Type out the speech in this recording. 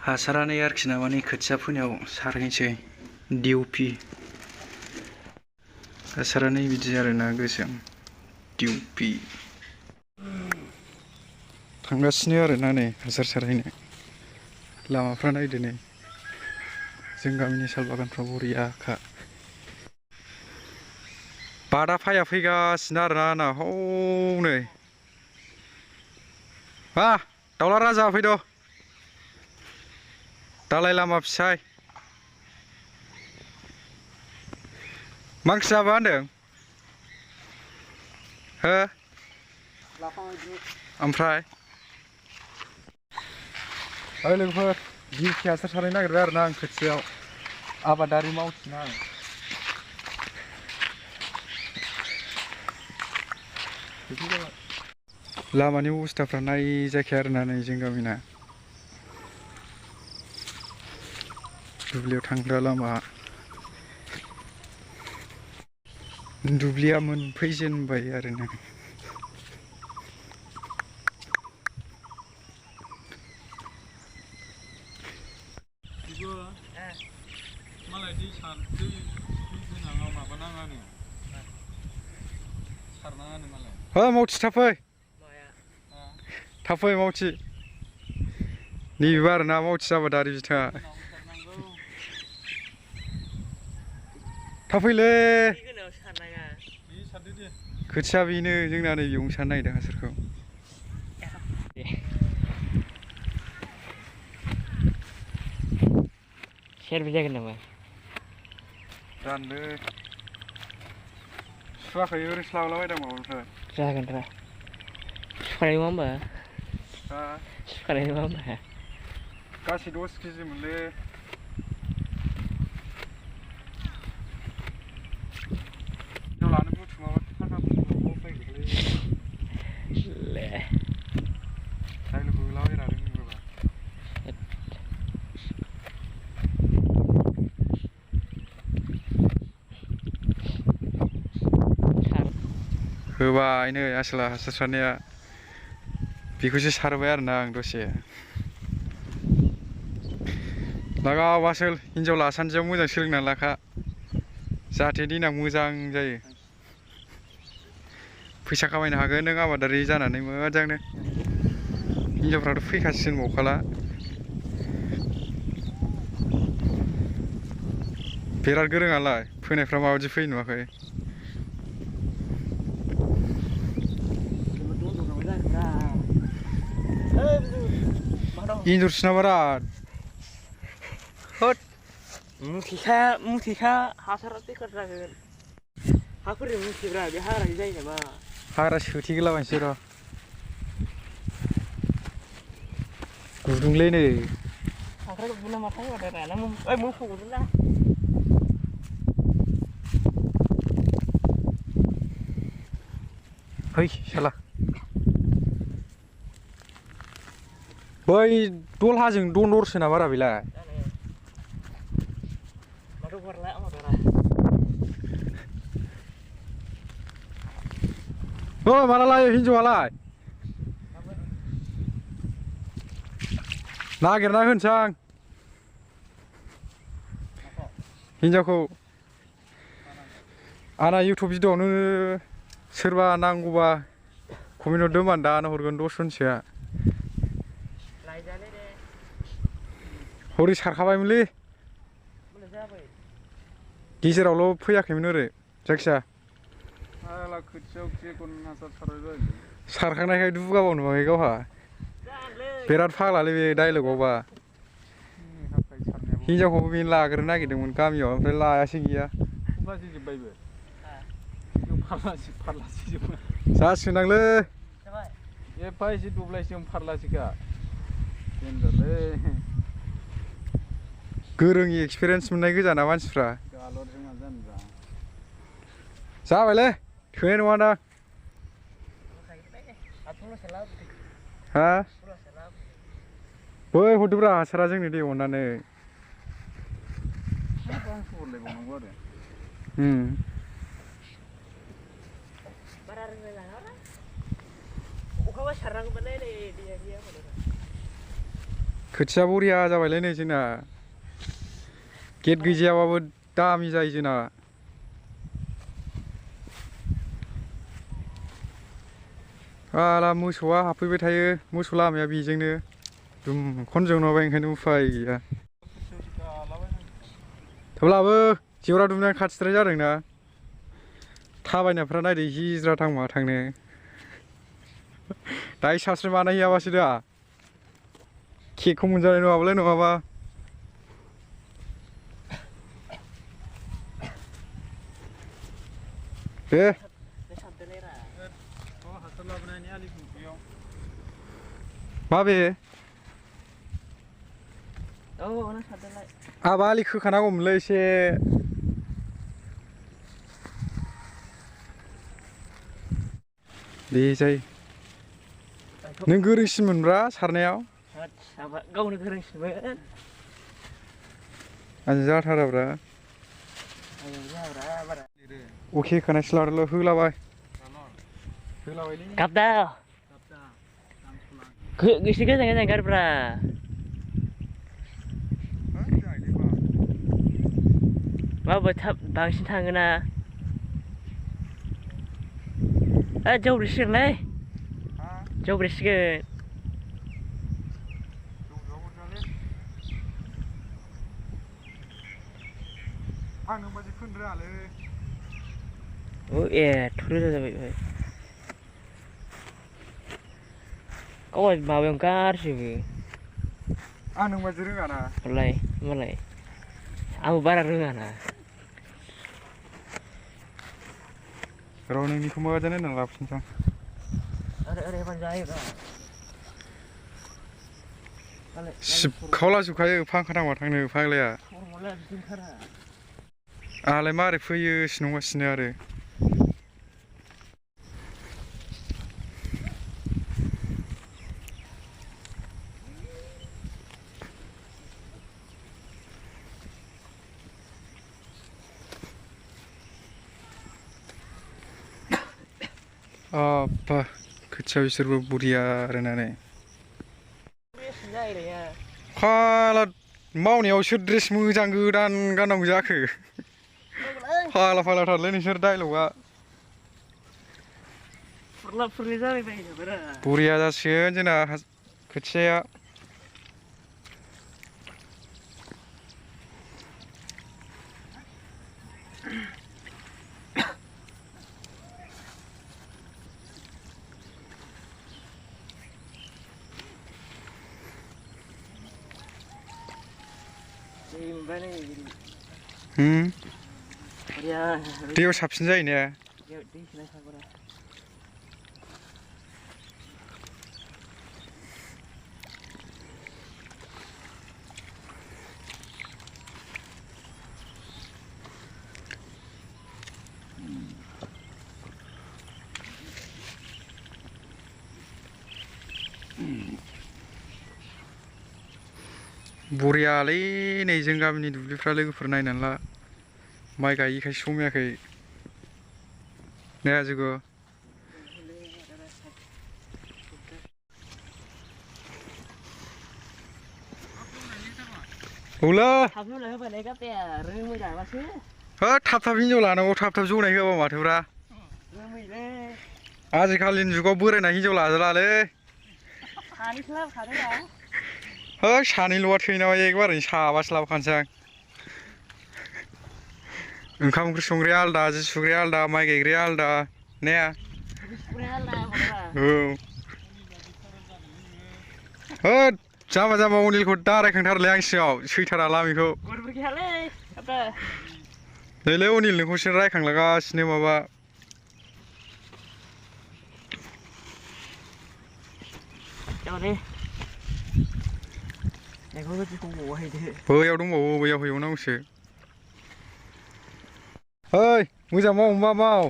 हासारानो आरोखि ना माने खोथिया फोनायाव सारहैनोसै डिउपि हासारानो बिदि आरोना गोसोम डिउपि थांगासिनो आरोना नै हासार सारहैनो लामाफ्रा नायदो नै जों गामिनि साल बागानफ्राव बरियाखा बादा फाया फैगासिनो आरोना आंना हनै हा दाउला राजा फैद' दालाय लामा फिसाय मा ओंख्रि जाबोआ होनदों हो ओमफ्राय ओइ लोगोफोर डिउपि हासार सारहैनो नागिरबाय आरोना आं खोथियाव आबादारि मावथिना आं लामानि अबस्थाफ्रा नायजाखाया आरोना नै जों गामिना दुब्लियाव थांग्रा लामा दुब्लिया मोनफैजेनबाय आरोना मालाय दै गोनाङाव माबा नाङानो सारनाङानो मालाय हो मावथि थाब फै थाब फै मावथि नैबेबो आरोना मावथि आबादारि बिथाङा थाब फैलै खोथिया बेनो जोंना नै बेयावनो सारनो नागिरदों हासारखौ सेरबो जागोन नामा दानदो सुवाखै ओरैनोसो लाबोलाबायदां माबानिफ्राय जागोन र' सुखानाय नङा होमबा हा सुखानाय नङा होमबा गासै 10 केजि मोनलै लानो बुथुमाबा थाखा फैसाखौ फैगोनलै ले रायलायखौ होलाबायना रोङोबा होबाय नै आसोला हासार सारनाया बेखौसो सारबाय आरोना आं दसे लागाव आसोल हिनजाव लासान्दियाव मोजां सोलोंनानै लाखा जाहाथे देनां मोजां जायो फैसा खामायनो हागोन नों आबादारि जानानै मोजांनो हिनजावफ्राथ' फैखासिगोनबावखाला बिराद गोरोङालाय फोनायफ्रा माबायदि फैयो नुवाखै एन्जरसो ना बिराद होद मुथेखा हासारा बेखार जागोन हाफोरजों मुथेब्रा बे हाग्रानि जायो नामा हाग्रा सोथेगोलाबायनोसै र' गुदुंलै नै खांख्राइ गुदुं ना माथाय बादायना ओइ मोफौ गुदुं ना है साला बै दलहाजों दन्दरसो नामारा बेलाय माथो हरला आमादारा ओ माला लायो हिनजावालाय नागिरना होनोसै आं हिनजावखौ आंना इउटुब भिडिअ'आवनो सोरबा नांगौबा कमेन्ट हरदो होनबानो दानो हरगोन 10 जनसोआ हरै सारखाबायमोनलै गेजेरावल' फैयाखैमोन ओरै जायखिया सारखांनायखाय दुगाबाव नुवाखै गावहा बिराद फाग्लालै बे डाइलगावबा हिनजावखौबो बेनो लाग्रोनो नागिरदोंमोन गामियाव ओमफ्राय लायासै गैया जासिगोनदांलै एफा एसे दब्लायसे फारलासेखा गोरों एक्सपिरियेन्स मोननाय गोजाना मानसिफ्रा जाबायलै थोनाय नङादां हा बै हरदोब्रा हासारा जोंनो दे अननानै बारा रोंलाय लाङाब्रा अखाबा सारनांगौमोनलै नै दैया गैया खोथिया बरिया जाबायलै नै जोंना गेट गैजायाबाबो दामि जायो जोंना आला मोसौआ हाबफैबाय थायो मोसौ लामाया बेजोंनो दुमखनजों नङाबा ओंखायनो उफाय गैया थेवब्लाबो जेवरा दुमनाया खाथिद्राय जादोंना थाबायनायफ्रा नायदो हिज्रा थांबा थांनो दायो साबसिन बानायहैयाबासो दा केकखौ मोनजानाय नङाबालाय नङाबा दे माबे आबा आलि खोखानांगौमोनलै एसे दे जायो नों गोरोंसिनमोनब्रा सारनायाव गावनो गोरोंसिनमोन आंजों जाथाराब्रा अके खोनासलारल' होलाबाय गाबदा गोसो गोजान गोजान गारब्रा माबा थाब बांसिन थाङोना जौब्रेसिगोनलै जौब्रेसिगोन आं नोंबादि खोनो रोङालै ए थुरोजा जाबाय गाव माबायाव गारजोबो आं नोंबादि रोङाना मालाय आंबो बारा रोङाना र' नोंनिखौ मोजां नायनानै लाबोफिनसां ओरैबानो जायोब्रा सिबखावलाजोबखायो फांखा नांबा थांनो फाग्लाया आंलाय मारै फैयोसो नंगासिनो आरो apa खोथिया बिसोरबो बुरिया रोनानै फाला मावनायाव सोर ड्रेस मोजां गोदान गाननांगौ जाखो फाला फालाथारलै नोंसोर डाइलगा बुरिया जासिगोन जोंना खोथियाया दैयाव साबसिन जायो ने बरियालै नै जों गामिनि दुब्लिफ्रा लोगोफोर नायनानै ला माइ गायिखाय समायाखै ने आजुगु औलै थाब थाब हिनजाव लानांगौ थाब थाब जौनाय होआबा माथोब्रा आजिखालिनि जुगाव बोरायना हिनजाव लाजालालै सानैल'आ थोयो नामा एकबारैनो साबासो लाबोखानोसै आं ओंखाम ओंख्रि संग्राया आलदा जि सुग्राया आलदा माइ गायग्राया आलदा ने औ होद जाम्बा जाम्बा अनिलखौ दारायखांथारोलै आं सिगाङाव सैथारा लामिखौ नैलै अनिल नोंखौसो रायखांलागासिनो माबा बैयाव दंबावो बैयाव हैबावनांगौसो ओइ मोजां माव माव